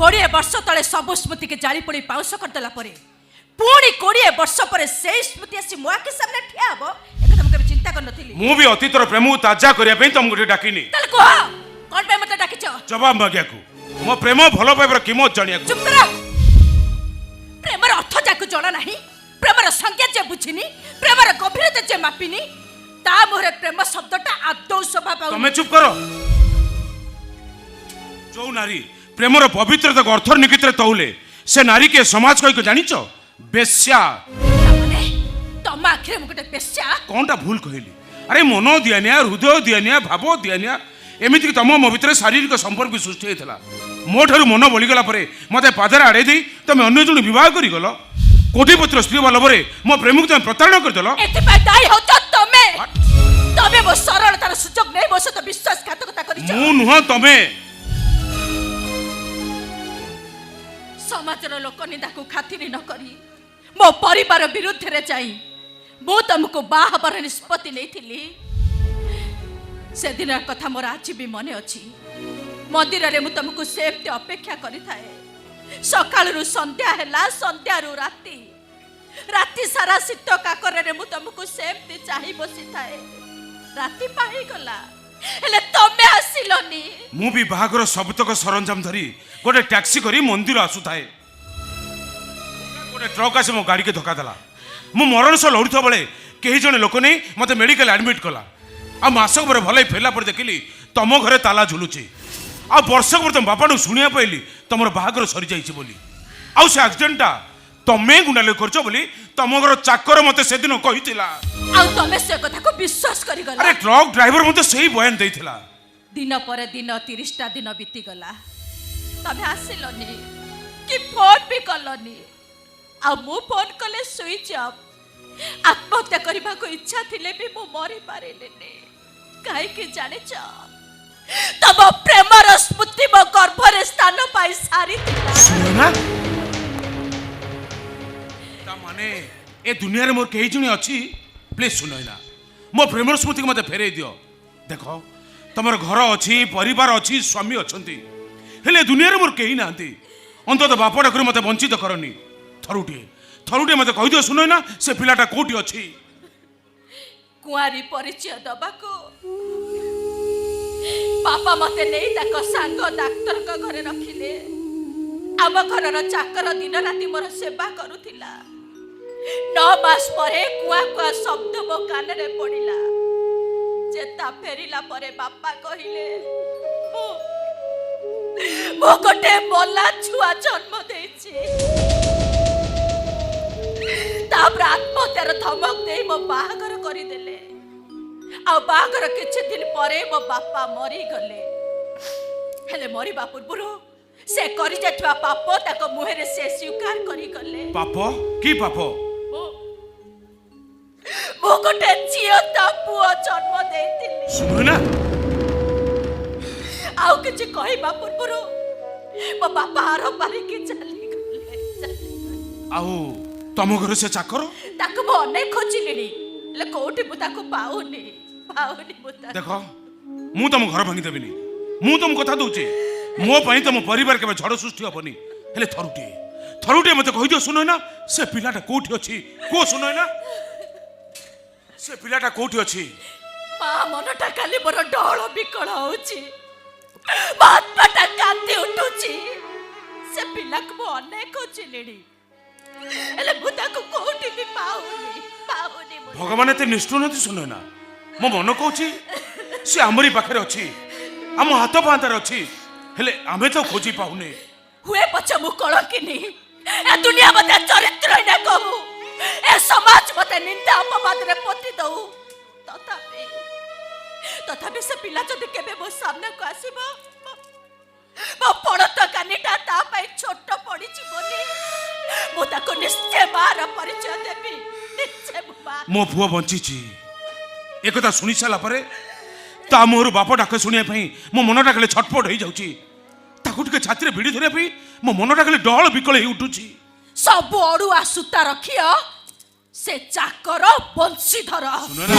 20 ବର୍ଷ ତଳେ ସବୁ ସ୍ମୃତିକି ଜାଳି ପୋଡ଼ି ପାଉଁଶ କରିଦେଲା ପରେ ପୁଣି 20 ବର୍ଷ ପରେ ସେଇ ସ୍ମୃତି ଆସି ମୋ ଆଖି ସାମ୍ନାରେ ଠିଆ ହବ, ଏକଥା ମୁଁ କେବେ ଚିନ୍ତା କରିନଥିଲି। ମୁଁ ବି ଅତୀତର ପ୍ରେମକୁ ତାଜା କରିବା ପାଇଁ ତମକୁ ଟିକେ ଡାକିନି। ତାହେଲେ କୁହ, କଣ ପାଇଁ ମତେ ଡାକିଛ? ଜବାବ ମାଗିବାକୁ, ମୋ ପ୍ରେମ ଭଲ ପାଇବାର କିମତ ଜାଣିବାକୁ। ଚୁପ୍ କର। ପ୍ରେମର ଅର୍ଥ ଯାକୁ ଜଣା ନାହିଁ, ପ୍ରେମର ସଂଜ୍ଞା ଯେ ବୁଝିନି, ପ୍ରେମର ଗଭୀରତା ଯେ ମାପିନି, ତା ମୁହଁରେ ପ୍ରେମ ଶବ୍ଦଟା ଆଦୌ ଶୋଭା ପାଉନି। ତମେ ଚୁପ୍ କର। ଯୋଉ ନାରୀ ପ୍ରେମର ପବିତ୍ରତାକୁ ଅର୍ଥର ନିକିତିରେ ତଉଲେ, ସେ ନାରୀ କିଏ ସମାଜ କହିକି ଜାଣିଛ? ବେଶ୍ୟା। ତାମାନେ ତମ ଆଖିରେ ମୁଁ ଗୋଟେ ବେଶ୍ୟା? କଣଟା ଭୁଲ କହିଲି? ଆରେ, ମନ ଦିଆନିଆ, ହୃଦୟ ଦିଆନିଆ, ଭାବ ଦିଆନିଆ, ଏମିତିକି ତମ ମୋ ଭିତରେ ଶାରୀରିକ ସମ୍ପର୍କ ବି ସୃଷ୍ଟି ହେଇଥିଲା। ମୋ ଠାରୁ ମନ ବଳିଗଲା ପରେ ମୋତେ ପାଦରେ ଆଡ଼େଇ ଦେଇ ତମେ ଅନ୍ୟ ଜଣେ ବିବାହ କରିଗଲ। କୋଟିପତିର ସ୍ତ୍ରୀ ହେବା ଲୋଭରେ ମୋ ପ୍ରେମକୁ ତମେ ପ୍ରତାରଣା କରିଦେଲ। ଏଥିପାଇଁ ଦାୟୀ ହଉଛ ତମେ। ତମେ ମୋ ସରଳତାର ସୁଯୋଗ ନେଇ ମୋ ସହିତ ବିଶ୍ୱାସଘାତକତା କରିଛ। ମୁଁ ନୁହଁ, ତମେ। ସମାଜର ଲୋକ ନିନ୍ଦାକୁ ଖାତିରି ନ କରି ମୋ ପରିବାର ବିରୁଦ୍ଧରେ ଯାଇ ମୁଁ ତମକୁ ବାହା ହେବାର ନିଷ୍ପତ୍ତି ନେଇଥିଲି। ସେଦିନର କଥା ମୋର ଆଜି ବି ମନେ ଅଛି। ମନ୍ଦିରରେ ମୁଁ ତମକୁ ସେମିତି ଅପେକ୍ଷା କରିଥାଏ। ସକାଳରୁ ସନ୍ଧ୍ୟା ହେଲା, ସନ୍ଧ୍ୟାରୁ ରାତି, ରାତି ସାରା ଶୀତ କାକରରେ ମୁଁ ତମକୁ ସେମିତି ଚାହିଁ ବସିଥାଏ। ରାତି ପାହିଗଲା, ହେଲେ ତମେ ଆସିଲନି। ମୁଁ ବି ବାହାଘର ସବୁତକ ସରଞ୍ଜାମ ଧରି ଗୋଟେ ଟ୍ୟାକ୍ସି କରି ମନ୍ଦିର ଆସୁଥାଏ। ଗୋଟେ ଟ୍ରକ୍ ଆସି ମୋ ଗାଡ଼ିକି ଧକ୍କା ଦେଲା। ମୁଁ ମରଣ ସହ ଲଢ଼ୁଥିବା ବେଳେ କେହି ଜଣେ ଲୋକ ନେଇ ମୋତେ ମେଡ଼ିକାଲ ଆଡ଼ମିଟ୍ କଲା। ଆଉ ମାସକ ପରେ ଭଲ ହେଇ ଫେରିଲା ପରେ ଦେଖିଲି ତମ ଘରେ ତାଲା ଝୁଲୁଛି। ଆଉ ବର୍ଷକ ପରେ ତମ ବାପାଠୁ ଶୁଣିବା ପାଇଲି ତମର ବାହାଘର ସରିଯାଇଛି ବୋଲି। ଆଉ ସେ ଆକ୍ସିଡେଣ୍ଟଟା ତମେ ଗୁଣ୍ଡା କରିଛ ବୋଲି ତମ ଘର ଚାକର ମୋତେ ସେଦିନ କହିଥିଲା। ଆଉ ତମେ ସେ କଥାକୁ ବିଶ୍ୱାସ କରିଗଲ? ଆରେ, ଟ୍ରକ୍ ଡ୍ରାଇଭର ମୋତେ ସେଇ ବୟାନ ଦେଇଥିଲା। ଦିନ ପରେ ଦିନ, 30ଟା ଦିନ ବିତିଗଲା, ତମେ ଆସିଲନି କି ଫୋନ ବି କଲନି। ଆଉ ମୁଁ ଫୋନ କଲେ ସୁଇଚ୍ ଅଫ୍। ଆତ୍ମହତ୍ୟା କରିବାକୁ ଇଚ୍ଛା ଥିଲେ ବି ମୁଁ ମରିପାରିଲିନି। କାହିଁକି ଜାଣିଛ? ତମ ପ୍ରେମର ସ୍ମୃତି ମୋ ଗର୍ଭରେ ସ୍ଥାନ ପାଇ ସାରିଥିଲା। ଶୁଣ ନା, ତା ମାନେ ଏ ଦୁନିଆରେ ମୋର କେହି ଜଣେ ଅଛି? ପ୍ଲିଜ୍ ସୁନୈନା, ମୋ ପ୍ରେମର ସ୍ମୃତିକୁ ମୋତେ ଫେରେଇ ଦିଅ। ଦେଖ, ତମର ଘର ଅଛି, ପରିବାର ଅଛି, ସ୍ୱାମୀ ଅଛନ୍ତି, ହେଲେ ଏ ଦୁନିଆରେ ମୋର କେହି ନାହାନ୍ତି। ଅନ୍ତତଃ ବାପ ଡାକରୁ ମୋତେ ବଞ୍ଚିତ କରନି। ଥରୁଟିଏ, ଥରୁଟିଏ ମୋତେ କହିଦିଅ ସୁନୈନା, ସେ ପିଲାଟା କୋଉଠି ଅଛି? କୁଆଁରୀ ପରିଚୟ ଦବାକୁ ବାପା ମତେ ନେଇ ତାଙ୍କ ସାଙ୍ଗ ଡାକ୍ତରଙ୍କ ଘରେ ରଖିଲେ। ଆମ ଘରର ଚାକର ଦିନ ରାତି ମୋର ସେବା କରୁଥିଲା। 9 ମାସ ପରେ କୁଆ କୁଆ ଶବ୍ଦ ମୋ କାନରେ ପଡ଼ିଲା। ଚେତା ଫେରିଲା ପରେ ବାପା କହିଲେ, ମୁଁ ମୁଁ ଗୋଟେ ମଲା ଛୁଆ ଜନ୍ମ ଦେଇଛି। ତାପରେ ଆତ୍ମହତ୍ୟାର ଧମକ ଦେଇ ମୋ ବାହାଘର କରିଦେଲେ। ଆଉ ବାହାଘର କିଛି ଦିନ ପରେ ମୋ ବାପା ମରିଗଲେ। ହେଲେ ମରିବା ପୂର୍ବରୁ ସେ କରିଯାଇଥିବା ପାପ ତାଙ୍କ ମୁହଁରେ ସେ ସ୍ୱୀକାର କରିଗଲେ। ପାପ? କି ପାପ? ମୁଁ ମୁଁ ଗୋଟେ ଜିଅନ୍ତା ପୁଅ ଜନ୍ମ ଦେଇଥିଲି। ସୁନୈନା! ଆଉ କିଛି କହିବା ପୂର୍ବରୁ ମୋ ବାପା ଆର ପାରିକି ଚାଲିଗଲେ, ଚାଲିଗଲେ। ଆଉ ତମ ଘରେ ସେ ଚାକର? ତାକୁ ମୁଁ ଅନେକ ଖୋଜିଲିଣି, ହେଲେ କୋଉଠି ମୁଁ ତାକୁ ପାଉନି, ପାଉନି ମୁଁ ତାକୁ। ଦେଖ, ମୁଁ ତମ ଘର ଭାଙ୍ଗିଦେବିନି। ମୁଁ ତମ କଥା ଦଉଛି, ମୋ ପାଇଁ ତମ ପରିବାର କେବେ ଝଡ଼ ସୃଷ୍ଟି ହବନି। ହେଲେ ଥରୁଟିଏ, ଥରୁଟିଏ ମତେ କହିଦିଅ ସୁନୈନା, ସେ ପିଲାଟା କୋଉଠି ଅଛି? କୁହ ସୁନୈନା, ସେ ପିଲାଟା କୋଉଠି ଅଛି? ମା, ମନଟା ଖାଲି ମୋର ଡହଳ ବିକଳ ହଉଛି, ମୋ ଆତ୍ମାଟା କାନ୍ଦି ଉଠୁଛି। ସେ ପିଲାକୁ ମୁଁ ଅନେକ ଖୋଜିଲିଣି, ହେଲେ ମୁଁ ତାକୁ କୋଉଠି ବି ପାଉନି, ପାଉନି ମୁଁ। ଭଗବାନ ଏତେ ନିଷ୍ଠୁର ନୁହନ୍ତି ସୁନୈନା। ମୋ ମନ କହୁଛି ସେ ଆମରି ପାଖରେ ଅଛି, ଆମ ହାତ ପାହାନ୍ତାରେ ଅଛି, ହେଲେ ଆମେ ତ ଖୋଜି ପାଉନେ। ହୁଏ ପଛେ ମୁଁ କଳଙ୍କିନି, ଏ ଦୁନିଆ ମତେ ଚରିତ୍ରହୀନା କହୁ, ଏ ସମାଜ ମତେ ନିନ୍ଦା ଅପବାଦରେ ପୋତି ଦଉ, ତଥାପି ତଥାପି ସେ ପିଲା ଯଦି କେବେ ମୋ ସାମ୍ନାକୁ ଆସିବ, ମୋ ପଣତ କାନିଟା ତା ପାଇଁ ଛୋଟ ପଡ଼ିଯିବନି। ମୁଁ ତାକୁ ନିଶ୍ଚୟ ମାର ପରିଚୟ ଦେବି, ନିଶ୍ଚୟ ମୁଁ ମା। ମୋ ପୁଅ ବଞ୍ଚିଛି ଏକଥା ଶୁଣି ସାରିଲା ପରେ ତା ମୁହଁରୁ ବାପ ଡାକ ଶୁଣିବା ପାଇଁ ମୋ ମନଟା ଖାଲି ଛଟପଟ ହେଇଯାଉଛି। ତାକୁ ଟିକେ ଛାତିରେ ଭିଡ଼ି ଧରିବା ପାଇଁ ମୋ ମନଟା ଖାଲି ଡହଳ ବିକଳ ହେଇ ଉଠୁଛି। ସବୁ ଅଡୁଆ ସୂତା ରଖିଅ ସେ ଚାକର ବଂଶୀଧର। ସୁନୈନା।